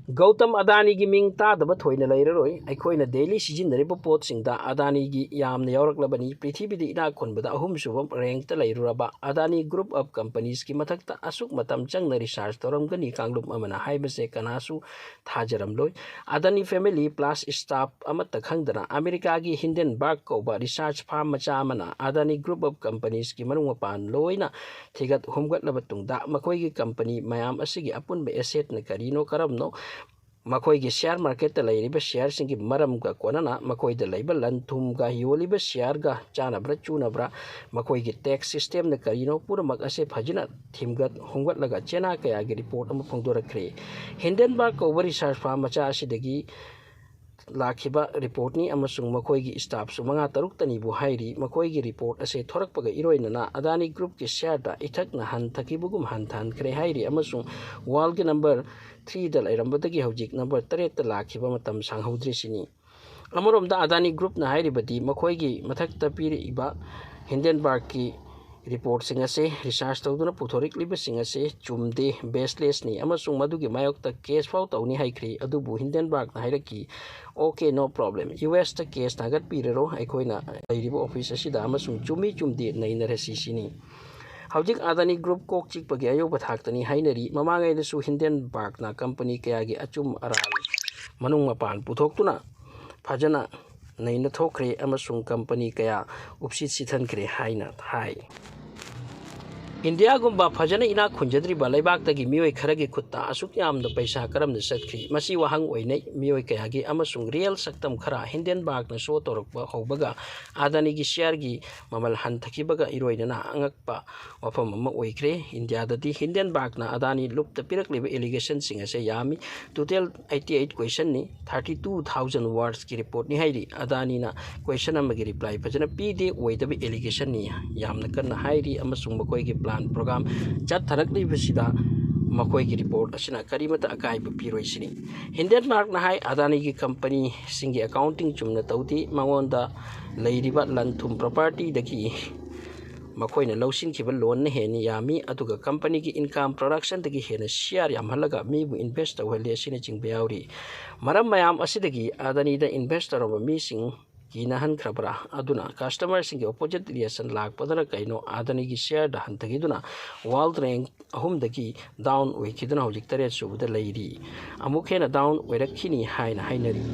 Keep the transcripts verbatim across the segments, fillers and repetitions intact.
ꯒꯧꯇꯝ ꯑꯗꯥꯅꯤꯒꯤ ꯃꯤꯡ ꯇꯥꯗꯕ ꯊꯣꯏꯅ ꯂꯩꯔꯔꯣꯏ꯫ ꯑꯩꯈꯣꯏꯅ ꯗꯦꯂꯤ ꯁꯤꯖꯤꯟꯅꯔꯤꯕ ꯄꯣꯠꯁꯤꯡꯗ ꯑꯗꯥꯅꯤꯒꯤ ꯌꯥꯝꯅ ꯌꯥꯎꯔꯛꯂꯕꯅꯤ꯫ ꯄ꯭ꯔꯤꯊꯤꯕꯤꯗ ꯏꯅꯥꯛ ꯈꯨꯟꯕꯗ ꯑꯍꯨꯝꯁꯨꯕ ꯔꯦꯡꯛꯇ ꯂꯩꯔꯨꯔꯕ ꯑꯗꯥꯅꯤ ꯒ꯭ꯔꯨꯞ ꯑꯣꯐ ꯀꯝꯄꯅꯤꯁꯀꯤ ꯃꯊꯛꯇ ꯑꯁꯨꯛ ꯃꯇꯝ ꯆꯪꯅ ꯔꯤꯁꯥꯔꯆ ꯇꯧꯔꯝꯒꯅꯤ ꯀꯥꯡꯂꯨꯞ ꯑꯃꯅ ꯍꯥꯏꯕꯁꯦ ꯀꯅꯥꯁꯨ ꯊꯥꯖꯔꯝꯂꯣꯏ꯫ ꯑꯗꯥꯅꯤ ꯐꯦꯃꯤꯂꯤ ꯄ꯭ꯂꯥꯁ ꯁ꯭ꯇꯥꯐ ꯑꯃꯠꯇ ꯈꯪꯗꯅ ꯑꯃꯦꯔꯤꯀꯥꯒꯤ ꯍꯤꯟꯗꯦꯟꯕꯔꯒ ꯀꯧꯕ ꯔꯤꯁꯥꯔꯆ ꯐꯥꯔꯝ ꯃꯆꯥ ꯑꯃꯅ ꯑꯗꯥꯅꯤ ꯒ꯭ꯔꯨꯞ ꯑꯣꯐ ꯀꯝꯄꯅꯤꯁꯀꯤ ꯃꯔꯨꯞ ꯃꯄꯥꯡ ꯂꯣꯏꯅ ꯊꯤꯒꯠ ꯍꯨꯝꯒꯠꯂꯕ ꯇꯨꯡꯗ ꯃꯈꯣꯏꯒꯤ ꯀꯝꯄꯅꯤ ꯃꯌꯥꯝ ꯑꯁꯤꯒꯤ ꯑꯄꯨꯟꯕ ꯑꯦꯁꯦꯠꯅ ꯀꯔꯤꯅꯣ ꯀꯔꯝꯅꯣ, ꯃꯈꯣꯏꯒꯤ ꯁꯤꯌꯥꯔ ꯃꯥꯔꯀꯦꯠꯇ ꯂꯩꯔꯤꯕ ꯁꯤꯌꯥꯔꯁꯤꯡꯒꯤ ꯃꯔꯝꯒ ꯀꯣꯟꯅꯅ ꯃꯈꯣꯏꯗ ꯂꯩꯕ ꯂꯟ ꯊꯨꯝꯒ ꯌꯣꯜꯂꯤꯕ ꯁꯤꯌꯥꯔꯒ ꯆꯥꯟꯅꯕ꯭ꯔꯥ ꯆꯨꯅꯕ꯭ꯔꯥ, ꯃꯈꯣꯏꯒꯤ ꯇꯦꯛꯁ ꯁꯤꯁꯇꯦꯝꯅ ꯀꯔꯤꯅꯣ, ꯄꯨꯝꯅꯃꯛ ꯑꯁꯤ ꯐꯖꯅ ꯊꯤꯝꯒꯠ ꯍꯨꯝꯒꯠꯂꯒ ꯆꯦꯅꯥ ꯀꯌꯥꯒꯤ ꯔꯤꯄꯣꯔꯠ ꯑꯃ ꯐꯣꯡꯗꯣꯔꯛꯈ꯭ꯔꯦ꯫ ꯍꯤꯟꯗꯦꯟꯕꯔꯒ ꯀꯧꯕ ꯔꯤꯁꯥꯔꯆ ꯐꯥꯔꯝ ꯃꯆꯥ ꯑꯁꯤꯗꯒꯤ ꯂꯥꯛꯈꯤꯕ ꯔꯤꯄꯣꯔꯠꯅꯤ ꯑꯃꯁꯨꯡ ꯃꯈꯣꯏꯒꯤ ꯁ꯭ꯇꯥꯐꯁꯨ ꯃꯉꯥ ꯇꯔꯨꯛꯇꯅꯤꯕꯨ ꯍꯥꯏꯔꯤ꯫ ꯃꯈꯣꯏꯒꯤ ꯔꯤꯄꯣꯔꯠ ꯑꯁꯦ ꯊꯣꯔꯛꯄꯒ ꯏꯔꯣꯏꯅꯅ ꯑꯗꯥꯅꯤ ꯒ꯭ꯔꯨꯞꯀꯤ ꯁꯤꯌꯥꯔꯗ ꯏꯊꯛꯅ ꯍꯟꯊꯈꯤꯕꯒꯨꯝ ꯍꯟꯊꯍꯟꯈ꯭ꯔꯦ ꯍꯥꯏꯔꯤ ꯑꯃꯁꯨꯡ ꯋꯥꯔꯜꯒꯤ ꯅꯝꯕꯔ ꯊ꯭ꯔꯤꯗ ꯂꯩꯔꯝꯕꯗꯒꯤ ꯍꯧꯖꯤꯛ ꯅꯝꯕꯔ ꯇꯔꯦꯠꯇ ꯂꯥꯛꯈꯤꯕ ꯃꯇꯝ ꯁꯥꯡꯍꯧꯗ꯭ꯔꯤꯁꯤꯅꯤ꯫ ꯑꯃꯔꯣꯝꯗ ꯑꯗꯥꯅꯤ ꯒ꯭ꯔꯨꯞꯅ ꯍꯥꯏꯔꯤꯕꯗꯤ ꯃꯈꯣꯏꯒꯤ ꯃꯊꯛꯇ ꯄꯤꯔꯛꯏꯕ ꯍꯤꯟꯗꯦꯟꯕꯔꯒꯀꯤ ꯔꯤꯄꯣꯔꯠꯁꯤꯡ ꯑꯁꯤ ꯔꯤꯁꯥꯔꯆ ꯇꯧꯗꯨꯅ ꯄꯨꯊꯣꯔꯛꯂꯤꯕꯁꯤꯡ ꯑꯁꯤ ꯆꯨꯝꯗꯦ, ꯕꯦꯁꯂꯦꯁꯅꯤ ꯑꯃꯁꯨꯡ ꯃꯗꯨꯒꯤ ꯃꯥꯌꯣꯛꯇ ꯀꯦꯁ ꯐꯥꯎ ꯇꯧꯅꯤ ꯍꯥꯏꯈ꯭ꯔꯤ꯫ ꯑꯗꯨꯕꯨ ꯍꯤꯟꯗꯦꯟꯕꯔꯒꯅ ꯍꯥꯏꯔꯛꯈꯤ, "ꯑꯣꯀꯦ, ꯅꯣ ꯄ꯭ꯔꯣꯕ꯭ꯂꯦꯝ, ꯌꯨ ꯑꯦꯁꯇ ꯀꯦꯁ ꯊꯥꯡꯒꯠꯄꯤꯔꯔꯣ, ꯑꯩꯈꯣꯏꯅ ꯂꯩꯔꯤꯕ ꯑꯣꯐꯤꯁ ꯑꯁꯤꯗ ꯑꯃꯁꯨꯡ ꯆꯨꯝꯃꯤ ꯆꯨꯝꯗꯦ ꯅꯩꯅꯔꯁꯤ" ꯁꯤꯅꯤ꯫ ꯍꯧꯖꯤꯛ ꯑꯗꯥꯅꯤ ꯒ꯭ꯔꯨꯞ ꯀꯣꯛ ꯆꯤꯛꯄꯒꯤ ꯑꯌꯧꯕ ꯊꯥꯛꯇꯅꯤ ꯍꯥꯏꯅꯔꯤ꯫ ꯃꯃꯥꯡꯉꯩꯗꯁꯨ ꯍꯤꯟꯗꯦꯟꯕꯔꯒꯅ ꯀꯝꯄꯅꯤ ꯀꯌꯥꯒꯤ ꯑꯆꯨꯝ ꯑꯔꯥꯟ ꯃꯅꯨꯡ ꯃꯄꯥꯟ ꯄꯨꯊꯣꯛꯇꯨꯅ ꯐꯖꯅ ꯅꯩꯅꯊꯣꯛꯈ꯭ꯔꯦ ꯑꯃꯁꯨꯡ ꯀꯝꯄꯅꯤ ꯀꯌꯥ ꯎꯞꯁꯤꯠ ꯁꯤꯠꯍꯟꯈ꯭ꯔꯦ ꯍꯥꯏꯅ ꯍꯥꯏ꯫ ꯏꯟꯗꯤꯌꯥꯒꯨꯝꯕ ꯐꯖꯅ ꯏꯅꯥꯛ ꯈꯨꯟꯖꯗ꯭ꯔꯤꯕ ꯂꯩꯕꯥꯛꯇꯒꯤ ꯃꯤꯑꯣꯏ ꯈꯔꯒꯤ ꯈꯨꯠꯇ ꯑꯁꯨꯛ ꯌꯥꯝꯅ ꯄꯩꯁꯥ ꯀꯔꯝꯅ ꯆꯠꯈ꯭ꯔꯤ? ꯃꯁꯤ ꯋꯥꯍꯪ ꯑꯣꯏꯅꯩ ꯃꯤꯑꯣꯏ ꯀꯌꯥꯒꯤ, ꯑꯃꯁꯨꯡ ꯔꯤꯌꯦꯜ ꯁꯛꯇꯝ ꯈꯔ ꯍꯤꯟꯗꯦꯟꯕꯔꯒꯅ ꯁꯣ ꯇꯧꯔꯛꯄ ꯍꯧꯕꯒ ꯑꯗꯥꯅꯤꯒꯤ ꯁꯤꯌꯥꯔꯒꯤ ꯃꯃꯜ ꯍꯟꯊꯈꯤꯕꯒ ꯏꯔꯣꯏꯅꯅ ꯑꯉꯛꯄ ꯋꯥꯐꯝ ꯑꯃ ꯑꯣꯏꯈ꯭ꯔꯦ꯫ ꯏꯟꯗꯤꯌꯥꯗꯗꯤ ꯍꯤꯟꯗꯦꯟꯕꯔꯒꯅ ꯑꯗꯥꯅꯤ ꯂꯨꯞꯇ ꯄꯤꯔꯛꯂꯤꯕ ꯑꯦꯂꯤꯒꯦꯁꯟꯁꯤꯡ ꯑꯁꯦ ꯌꯥꯝꯃꯤ꯫ ꯇꯣꯇꯦꯜ ꯑꯩꯠꯇꯤ ꯑꯩꯠ ꯀꯣꯏꯁꯟꯅꯤ, ꯊꯥꯔꯇꯤ ꯇꯨ ꯊꯥꯎꯖꯟ ꯋꯥꯔꯗꯁꯀꯤ ꯔꯤꯄꯣꯔꯠꯅꯤ ꯍꯥꯏꯔꯤ꯫ ꯑꯗꯥꯅꯤꯅ ꯀꯣꯏꯁꯟ ꯑꯃꯒꯤ ꯔꯤꯄ꯭ꯂꯥꯏ ꯐꯖꯅ ꯄꯤꯗꯦ, ꯑꯣꯏꯗꯕ ꯑꯦꯂꯤꯒꯦꯁꯟꯅꯤ ꯌꯥꯝꯅ ꯀꯟꯅ ꯍꯥꯏꯔꯤ, ꯑꯃꯁꯨꯡ ꯃꯈꯣꯏꯒꯤ ꯄ꯭ꯂꯥꯟ ꯄ꯭ꯔꯣꯒ꯭ꯔꯥꯝ ꯆꯠꯊꯔꯛꯂꯤꯕꯁꯤꯗ ꯃꯈꯣꯏꯒꯤ ꯔꯤꯄꯣꯔꯠ ꯑꯁꯤꯅ ꯀꯔꯤꯃꯠꯇ ꯑꯀꯥꯏꯕ ꯄꯤꯔꯣꯏ ꯁꯤꯅꯤ꯫ ꯍꯤꯟꯗꯦꯟꯕꯔꯒꯅ ꯍꯥꯏ, ꯑꯗꯥꯅꯤꯒꯤ ꯀꯝꯄꯅꯤꯁꯤꯡꯒꯤ ꯑꯦꯀꯥꯎꯟꯇꯤꯡ ꯆꯨꯝꯅ ꯇꯧꯗꯦ, ꯃꯉꯣꯟꯗ ꯂꯩꯔꯤꯕ ꯂꯟ ꯊꯨꯝ ꯄ꯭ꯔꯣꯄꯔꯇꯤꯗꯒꯤ ꯃꯈꯣꯏꯅ ꯂꯧꯁꯤꯟꯈꯤꯕ ꯂꯣꯟꯅ ꯍꯦꯟꯅ ꯌꯥꯝꯃꯤ, ꯑꯗꯨꯒ ꯀꯝꯄꯅꯤꯒꯤ income productionꯗꯒꯤ ꯍꯦꯟꯅ share ꯌꯥꯝꯍꯜꯂꯒ ꯃꯤꯕꯨ invest ꯇꯧꯍꯜꯂꯤ ꯑꯁꯤꯅꯆꯤꯡꯕ ꯌꯥꯎꯔꯤ꯫ ꯃꯔꯝ ꯃꯌꯥꯝ ꯑꯁꯤꯗꯒꯤ ꯑꯗꯥꯅꯤꯗ invest ꯇꯧꯔꯝꯕ ꯃꯤꯁꯤꯡ ꯀꯤꯅꯍꯟꯈ꯭ꯔꯕ꯭ꯔꯥ? ꯑꯗꯨꯅ customerꯁꯤꯡꯒꯤ opposite reaction ꯂꯥꯛꯄꯗꯅ ꯀꯩꯅꯣ? ꯑꯗꯥꯅꯤꯒꯤ shareꯗ ꯍꯟꯊꯈꯤꯗꯨꯅ world rank ꯑꯍꯨꯝꯗꯒꯤ down ꯑꯣꯏꯈꯤꯗꯨꯅ ꯍꯧꯖꯤꯛ ꯇꯔꯦꯠ ꯁꯨꯕꯗ ꯂꯩꯔꯤ꯫ ꯑꯃꯨꯛ ꯍꯦꯟꯅ down ꯑꯣꯏꯔꯛꯈꯤꯅꯤ ꯍꯥꯏꯅ ꯍꯥꯏꯅꯔꯤ꯫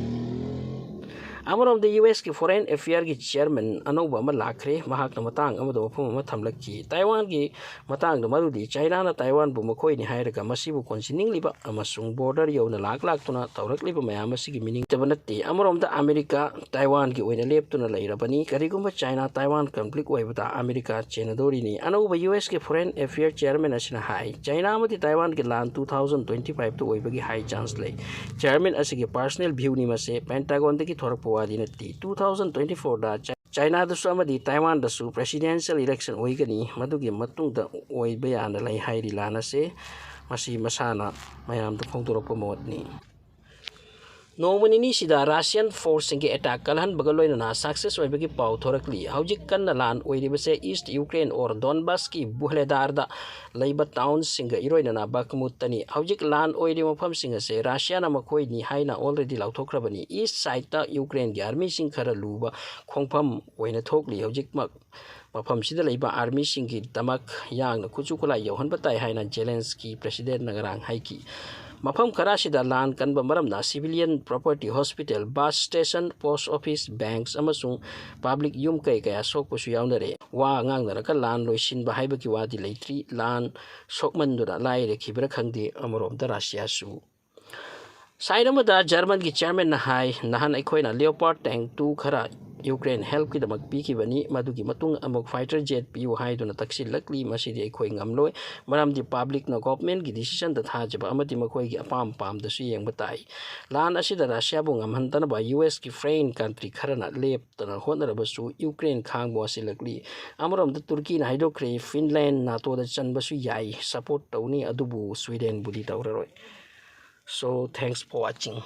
ꯑꯃꯔꯣꯝꯗ ꯌꯨ ꯑꯦꯁꯀꯤ foreign affairꯒꯤ chairman ꯑꯅꯧꯕ ꯑꯃ ꯂꯥꯛꯈ꯭ꯔꯦ꯫ ꯃꯍꯥꯛꯅ ꯃꯇꯥꯡ ꯑꯃꯗ ꯋꯥꯐꯝ ꯑꯃ ꯊꯝꯂꯛꯈꯤ꯫ ꯇꯥꯏꯋꯥꯟꯒꯤ ꯃꯇꯥꯡꯗ ꯃꯗꯨꯗꯤ ꯆꯥꯏꯅꯥꯅ ꯇꯥꯏꯋꯥꯟꯕꯨ ꯃꯈꯣꯏꯅꯤ ꯍꯥꯏꯔꯒ ꯃꯁꯤꯕꯨ ꯀꯣꯟꯁꯤꯟꯅꯤꯡꯂꯤꯕ ꯑꯃꯁꯨꯡ border ꯌꯧꯅ ꯂꯥꯛ ꯂꯥꯛꯇꯨꯅ ꯇꯧꯔꯛꯂꯤꯕ ꯃꯌꯥꯝ ꯑꯁꯤꯒꯤ meaning ꯂꯩꯇꯕ ꯅꯠꯇꯦ꯫ ꯑꯃꯔꯣꯝꯗ ꯑꯃꯦꯔꯤꯀꯥ ꯇꯥꯏꯋꯥꯟꯒꯤ ꯑꯣꯏꯅ ꯂꯦꯞꯇꯨꯅ ꯂꯩꯔꯕꯅꯤ꯫ ꯀꯔꯤꯒꯨꯝꯕ ꯆꯥꯏꯅꯥ ꯇꯥꯏꯋꯥꯟ conflict ꯑꯣꯏꯕꯗ ꯑꯃꯦꯔꯤꯀꯥ ꯆꯦꯟꯅꯗꯣꯔꯤꯅꯤ꯫ ꯑꯅꯧꯕ ꯌꯨ ꯑꯦꯁꯀꯤ foreign affair chairman ꯑꯁꯤꯅ ꯍꯥꯏ, ꯆꯥꯏꯅꯥ ꯑꯃꯗꯤ ꯇꯥꯏꯋꯥꯟꯒꯤ ꯂꯥꯟ two thousand twenty fiveꯇ ꯑꯣꯏꯕꯒꯤ high chance ꯂꯩ꯫ Chairman ꯑꯁꯤꯒꯤ personal viewꯅꯤ ꯃꯁꯦ, Pentagonꯗꯒꯤ ꯊꯣꯔꯛꯄ ꯋꯥꯗꯤ ꯅꯠꯇꯦ꯫ Two thousand twenty fourꯗ ꯆꯥꯏ-, ꯆꯥꯏꯅꯥꯗꯁꯨ ꯑꯃꯗꯤ ꯇꯥꯏꯋꯥꯟꯗꯁꯨ presidential election ꯑꯣꯏꯒꯅꯤ꯫ ꯃꯗꯨꯒꯤ ꯃꯇꯨꯡꯗ ꯑꯣꯏꯕ ꯌꯥꯅ ꯂꯩ ꯍꯥꯏꯔꯤ ꯂꯥꯟ ꯑꯁꯦ꯫ ꯃꯁꯤ ꯃꯁꯥꯅ ꯃꯌꯥꯝꯗ ꯐꯣꯡꯗꯣꯔꯛꯄ ꯃꯣꯠꯅꯤ꯫ ꯅꯣꯡꯃ ꯅꯤꯅꯤꯁꯤꯗ Russian forceꯁꯤꯡꯒꯤ attack ꯀꯜꯍꯟꯕꯒ ꯂꯣꯏꯅꯅ success ꯑꯣꯏꯕꯒꯤ ꯄꯥꯎ ꯊꯣꯔꯛꯂꯤ꯫ ꯍꯧꯖꯤꯛ ꯀꯟꯅ ꯂꯥꯟ ꯑꯣꯏꯔꯤꯕꯁꯦ East Ukraine or Donbasꯀꯤ ꯕꯨꯍꯂꯦꯗꯥꯔꯗ ꯂꯩꯕ townꯁꯤꯡꯒ ꯏꯔꯣꯏꯅꯅ ꯕꯥꯈꯃꯨꯠꯇꯅꯤ꯫ ꯍꯧꯖꯤꯛ ꯂꯥꯟ ꯑꯣꯏꯔꯤꯕ ꯃꯐꯝꯁꯤꯡ ꯑꯁꯦ Russiaꯅ ꯃꯈꯣꯏꯅꯤ ꯍꯥꯏꯅ already ꯂꯥꯎꯊꯣꯛꯈ꯭ꯔꯕꯅꯤ꯫ East sideꯇ Ukraineꯒꯤ armyꯁꯤꯡ ꯈꯔ ꯂꯨꯕ ꯈꯣꯡꯐꯝ ꯑꯣꯏꯅ ꯊꯣꯛꯂꯤ꯫ ꯍꯧꯖꯤꯛꯃꯛ ꯃꯐꯝꯁꯤꯗ ꯂꯩꯕ armyꯁꯤꯡꯒꯤꯗꯃꯛ ꯌꯥꯡꯅ ꯈꯨꯠꯁꯨ ꯈꯨꯠꯂꯥꯏ ꯌꯧꯍꯟꯕ ꯇꯥꯏ ꯍꯥꯏꯅ Zelensky presidentꯅ ꯉꯔꯥꯡ ꯍꯥꯏꯈꯤ꯫ ꯃꯐꯝ ꯈꯔ ꯑꯁꯤꯗ ꯂꯥꯟ ꯀꯟꯕ ꯃꯔꯝꯅ civilian property, hospital, bus station, post office, banks ꯑꯃꯁꯨꯡ public ꯌꯨꯝ ꯀꯩ ꯀꯌꯥ ꯁꯣꯛꯄꯁꯨ ꯌꯥꯎꯅꯔꯦ꯫ ꯋꯥ ꯉꯥꯡꯅꯔꯒ ꯂꯥꯟ ꯂꯣꯏꯁꯤꯟꯕ ꯍꯥꯏꯕꯒꯤ ꯋꯥꯗꯤ ꯂꯩꯇ꯭ꯔꯤ꯫ ꯂꯥꯟ ꯁꯣꯛꯃꯟꯗꯨꯅ ꯂꯥꯏꯔꯈꯤꯕ꯭ꯔꯥ ꯈꯪꯗꯦ꯫ ꯑꯃꯔꯣꯝꯗ Russiaꯁꯨ꯫ Side ꯑꯃꯗ Germanꯒꯤ chairmanꯅ ꯍꯥꯏ, ꯅꯍꯥꯟ ꯑꯩꯈꯣꯏꯅ Leopard tank two ꯈꯔ Ukraine helpꯀꯤꯗꯃꯛ ꯄꯤꯈꯤꯕꯅꯤ, ꯃꯗꯨꯒꯤ ꯃꯇꯨꯡ ꯑꯃꯨꯛ fighter jet ꯄꯤꯌꯨ ꯍꯥꯏꯗꯨꯅ ꯇꯛꯁꯤꯜꯂꯛꯂꯤ꯫ ꯃꯁꯤꯗꯤ ꯑꯩꯈꯣꯏ ꯉꯝꯂꯣꯏ, ꯃꯔꯝꯗꯤ publicꯅ governmentꯀꯤ decisionꯗ ꯊꯥꯖꯕ ꯑꯃꯗꯤ ꯃꯈꯣꯏꯒꯤ ꯑꯄꯥꯝ ꯄꯥꯝꯗꯁꯨ ꯌꯦꯡꯕ ꯇꯥꯏ꯫ ꯂꯥꯟ ꯑꯁꯤꯗ Russiaꯕꯨ ꯉꯝꯍꯟꯗꯅꯕ USꯀꯤ friend country ꯈꯔꯅ ꯂꯦꯞꯇꯅ ꯍꯣꯠꯅꯔꯕꯁꯨ Ukraine ꯈꯥꯡꯕ ꯋꯥꯁꯤꯜꯂꯛꯂꯤ꯫ ꯑꯃꯔꯣꯝꯗ Turkeyꯅ ꯍꯥꯏꯗꯣꯛꯈ꯭ꯔꯦ, Finland NATOꯗ ꯆꯟꯕꯁꯨ ꯌꯥꯏ, support ꯇꯧꯅꯤ, ꯑꯗꯨꯕꯨ Swedenꯕꯨꯗꯤ ꯇꯧꯔꯔꯣꯏ꯫ So, thanks for watching.